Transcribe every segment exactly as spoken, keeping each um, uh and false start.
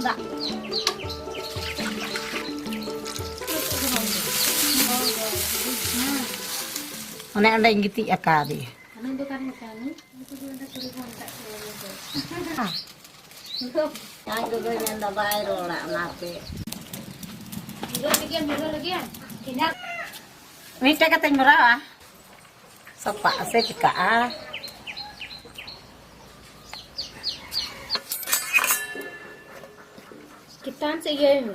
ᱫᱟᱜ᱾ ᱚᱱᱮ ᱚᱸᱰᱮᱧ ᱜᱤᱛᱤᱡ ᱟᱠᱟᱫᱮᱭᱟ᱾ ᱟᱡ ᱜᱚᱜᱚᱭ ᱢᱮᱱᱫᱟ ᱵᱟᱭ ᱨᱚᱲᱟ, ᱚᱱᱟᱛᱮ᱾ ᱢᱤᱫᱴᱮᱡ ᱠᱟᱛᱮᱧ ᱵᱷᱚᱨᱟᱣᱟ᱾ ᱥᱟᱯᱟᱜ ᱟᱥᱮ ᱪᱤᱠᱟᱹᱜᱼᱟ? ᱪᱮᱛᱟᱱ ᱥᱮᱫ ᱤᱭᱟᱹᱭ ᱢᱮ᱾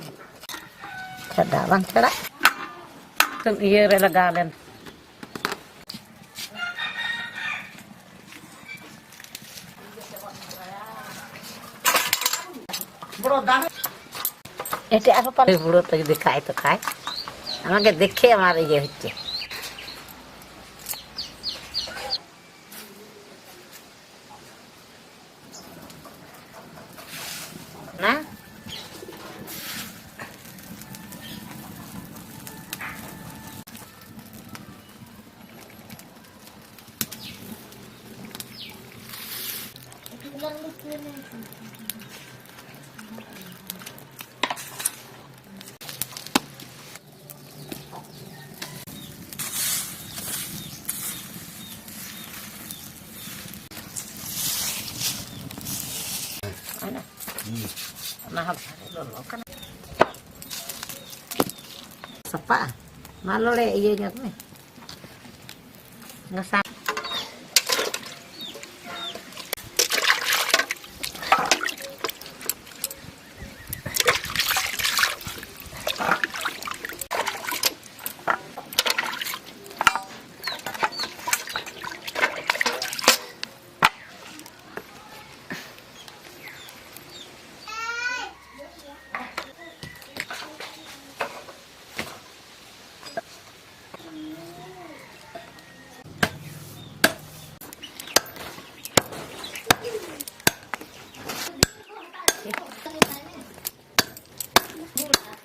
ᱪᱷᱟᱰᱟ ᱵᱟᱝ ᱪᱷᱟᱰᱟ᱾ ᱛᱚᱢ ᱤᱭᱟᱹ ᱨᱮ ᱞᱟᱜᱟᱣ ᱞᱮᱱ᱾ ᱮᱴᱟᱜ ᱟᱨᱦᱚᱸ ᱯᱟᱞᱮ ᱵᱩᱲᱟᱹ ᱛᱮ ᱡᱩᱫᱤ ᱠᱷᱟᱭ ᱛᱚ ᱠᱷᱟᱭ᱾ ᱚᱱᱟᱜᱮ ᱫᱮᱠᱷᱮ ᱟᱢᱟᱨ ᱤᱭᱟᱹ ᱦᱚᱪᱪᱷᱮ᱾ ᱦᱮᱸ? ᱚᱱᱟ ᱦᱚᱸ ᱞᱚᱞᱚ ᱠᱟᱱᱟ᱾ ᱥᱟᱯᱟᱜᱼᱟ᱾ ᱢᱟ ᱱᱚᱰᱮ ᱤᱭᱟᱹ ᱧᱚᱜ ᱢᱮ᱾ ᱜᱷᱟᱥᱟᱣ᱾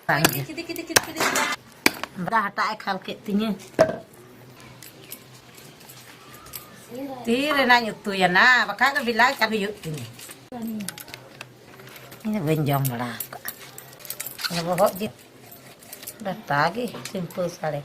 ᱵᱟᱝᱜᱮ᱾ ᱵᱟᱲᱟ ᱦᱟᱴᱟᱜ ᱮ ᱠᱷᱟᱞ ᱠᱮᱫ ᱛᱤᱧᱟᱹ᱾ ᱛᱤ ᱨᱮᱱᱟᱜ ᱤᱧ ᱩᱛᱩᱭᱟ ᱱᱟ, ᱵᱟᱠᱷᱟᱡ ᱫᱚ ᱵᱮᱞᱟᱭ ᱠᱟᱹᱢᱤ ᱦᱩᱭᱩᱜ ᱛᱤᱧᱟᱹ᱾ ᱤᱧ ᱫᱚ ᱵᱟᱹᱧ ᱡᱚᱢ ᱵᱟᱲᱟ ᱟᱠᱟᱫᱼᱟ᱾ ᱚᱱᱟ ᱵᱚᱦᱚᱜ ᱡᱤᱞ ᱰᱟᱴᱟ ᱜᱮ simple ᱥᱟᱲᱮ᱾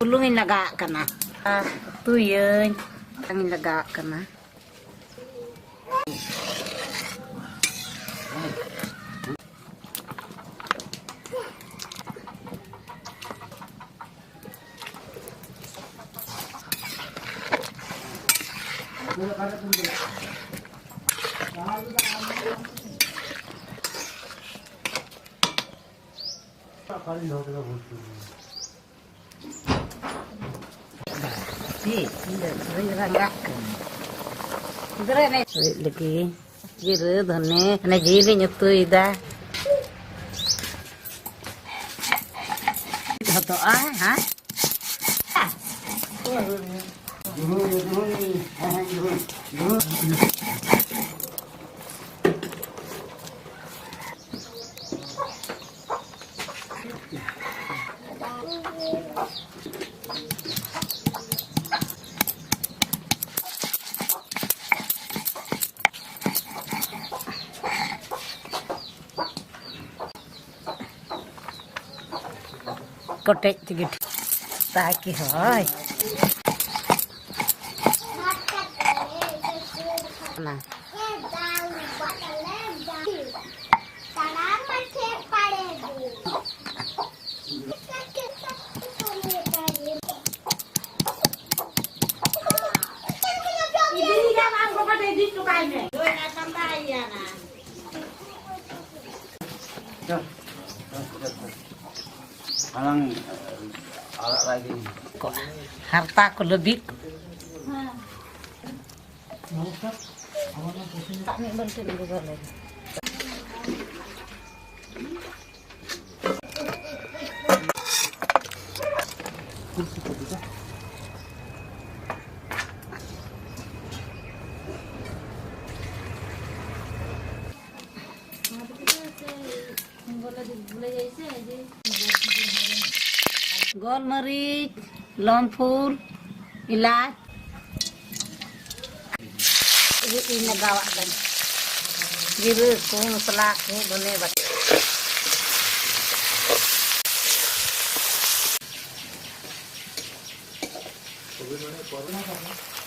ᱵᱩᱞᱩᱝ ᱤᱧ ᱞᱟᱜᱟᱣᱟᱜ ᱠᱟᱱᱟ᱾ ᱩᱛᱩᱭᱟᱹᱧ᱾ ᱵᱟᱝ ᱤᱧ ᱞᱟᱜᱟᱣᱟᱜ ᱠᱟᱱᱟ᱾ ᱪᱮᱫ? ᱤᱧ ᱫᱚ ᱵᱟᱹᱧ ᱨᱟᱸᱜᱟᱜ ᱠᱟᱱᱟ᱾ ᱜᱤᱫᱽᱨᱟᱹ ᱮᱱᱮᱡ ᱦᱩᱭᱩᱜ ᱞᱟᱹᱜᱤᱫ᱾ ᱡᱤᱨᱟᱹ ᱫᱷᱚᱱᱮ, ᱦᱟᱱᱮ ᱡᱤᱞ ᱤᱧ ᱩᱛᱩᱭᱮᱫᱟ᱾ ᱦᱚᱛᱚᱜᱼᱟ, ᱦᱮᱸ? ᱠᱚᱴᱮᱡ ᱛᱮᱜᱮ ᱴᱷᱤᱠ᱾ ᱛᱟᱠᱤ ᱦᱳᱭ᱾ ᱚᱱᱟ᱾ ᱦᱟᱞᱟᱝ ᱟᱲᱟᱜ ᱞᱟᱭ ᱜᱤᱧ᱾ ᱦᱟᱨᱛᱟ ᱠᱚ ᱞᱟᱹᱵᱤᱫ᱾ ᱢᱤᱫ ᱵᱟᱹᱞᱛᱤ ᱜᱚᱜᱚ ᱞᱟᱹᱜᱤᱫ᱾ ᱜᱳᱞᱢᱟᱹᱨᱤᱪ, ᱞᱚᱢᱯᱷᱩᱞ, ᱮᱞᱟᱪ, ᱨᱤᱫ ᱤᱧ ᱞᱟᱜᱟᱣᱟᱜ ᱠᱟᱱᱟ᱾ ᱡᱤᱨᱟᱹ ᱠᱚ, ᱢᱚᱥᱞᱟ ᱠᱚ, ᱫᱷᱚᱱᱮ ᱵᱟᱴᱟ᱾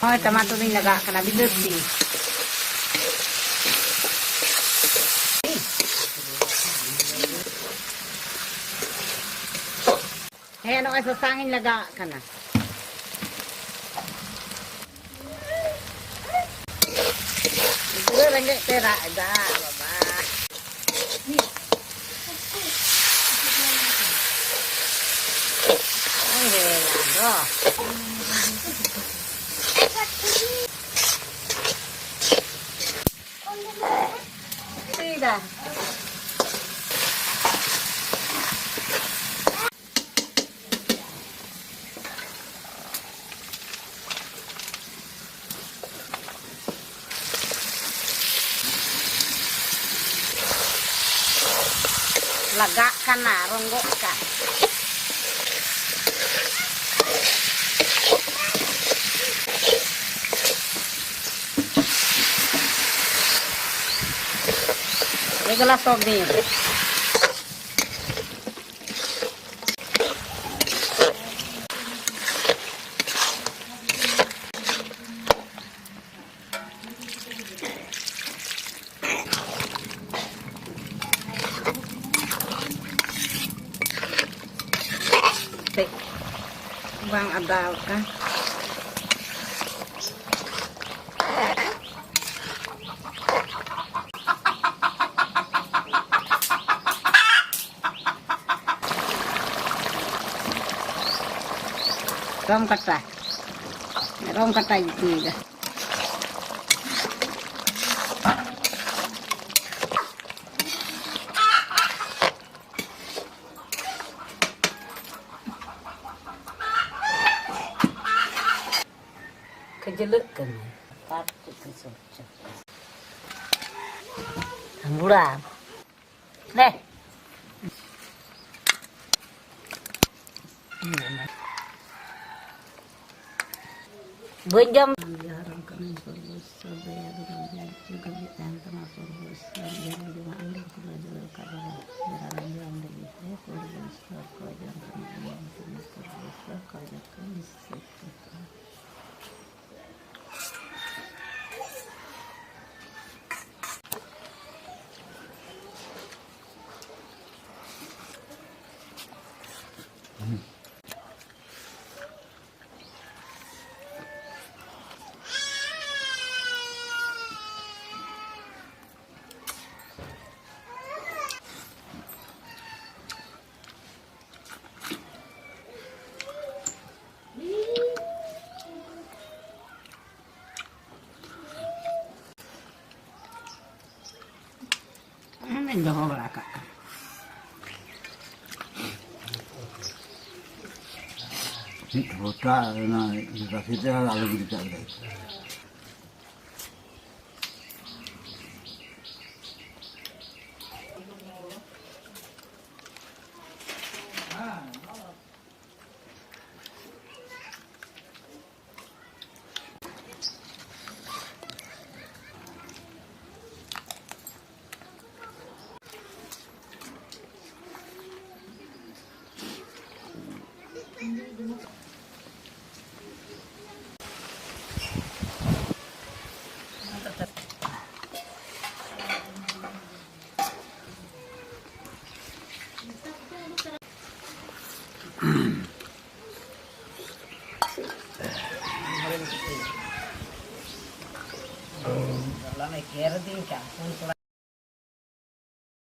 ᱦᱳᱭ, ᱴᱟᱢᱟᱴᱳᱞ ᱤᱧ ᱞᱟᱜᱟᱣᱟᱜ ᱠᱟᱱᱟ, ᱵᱤᱞᱟᱹᱛᱤ᱾ ᱦᱮᱸ, ᱱᱚᱜᱼᱚᱭ ᱥᱟᱥᱟᱝ ᱤᱧ ᱞᱟᱜᱟᱣᱟᱜ ᱠᱟᱱᱟ᱾ ᱜᱤᱫᱽᱨᱟᱹ ᱨᱮᱸᱜᱮᱡ ᱛᱮ ᱨᱟᱜ ᱮᱫᱟ, ᱵᱟᱵᱟ᱾ ᱦᱮᱸ, ᱟᱫᱚ᱾ ᱪᱤᱠᱟᱹᱭᱮᱫᱟ? ᱞᱟᱜᱟᱜ ᱠᱟᱱᱟ, ᱨᱚᱸᱜᱚᱜ ᱠᱟᱱ᱾ ᱮᱜᱞᱟ ᱥᱚᱵ ᱫᱤᱱ᱾ ᱵᱟᱝ ᱟᱫᱟ ᱟᱠᱟᱱ᱾ ᱢᱮᱨᱚᱢ ᱠᱟᱴᱟ, ᱢᱮᱨᱚᱢ ᱠᱟᱴᱟᱧ ᱩᱛᱩᱭᱮᱫᱟ᱾ ᱠᱷᱟᱹᱡᱞᱟᱹᱜ ᱠᱟᱱᱟ᱾ ᱛᱟᱨ ᱪᱮᱫ ᱠᱚ ᱥᱚᱵᱽᱡᱤ? ᱦᱟᱢᱵᱩᱲᱟ᱾ ᱫᱮ᱾ ᱵᱟᱹᱧ ᱡᱚᱢ᱾ ᱡᱚᱦᱟᱨ ᱠᱟᱹᱱᱟᱹᱧ ᱯᱩᱨᱵᱚ ᱥᱚᱨ ᱫᱚᱭᱟ ᱫᱩᱞᱟᱹᱲ ᱡᱟᱦᱟᱸ ᱠᱤᱪᱷᱩ ᱜᱷᱟᱹᱵᱤᱡ ᱛᱟᱦᱮᱱ ᱛᱟᱢᱟ ᱯᱩᱨᱵᱚ ᱥᱚᱨ ᱡᱟᱦᱟᱸ ᱜᱮ ᱡᱚᱢᱟᱜ ᱟᱢ ᱞᱟᱹᱜᱤᱫ ᱯᱩᱨᱟᱹ ᱡᱚᱜᱟᱲ ᱠᱟᱜ ᱵᱟᱵᱟ ᱡᱟᱦᱟᱸ ᱨᱟᱱ ᱡᱚᱢ ᱞᱟᱹᱜᱤᱫ ᱛᱮ ᱯᱩᱨᱵᱚ ᱥᱚᱨ ᱠᱚ ᱡᱚᱢ ᱠᱟᱱᱟ ᱯᱩᱨᱵᱚ ᱥᱚᱨ ᱠᱚ ᱡᱚᱢ ᱠᱟᱱᱟ ᱥᱮ ᱠᱚ ᱤᱧ ᱫᱚᱦᱚ ᱵᱟᱲᱟ ᱠᱟᱜ ᱠᱟᱱᱟ᱾ ᱢᱤᱫ ᱯᱷᱚᱴᱟ ᱚᱱᱟ ᱨᱟᱥᱮ ᱛᱮ ᱟᱨ ᱟᱞᱩ ᱜᱤᱰᱤ ᱠᱟᱜ ᱠᱟᱱᱟ᱾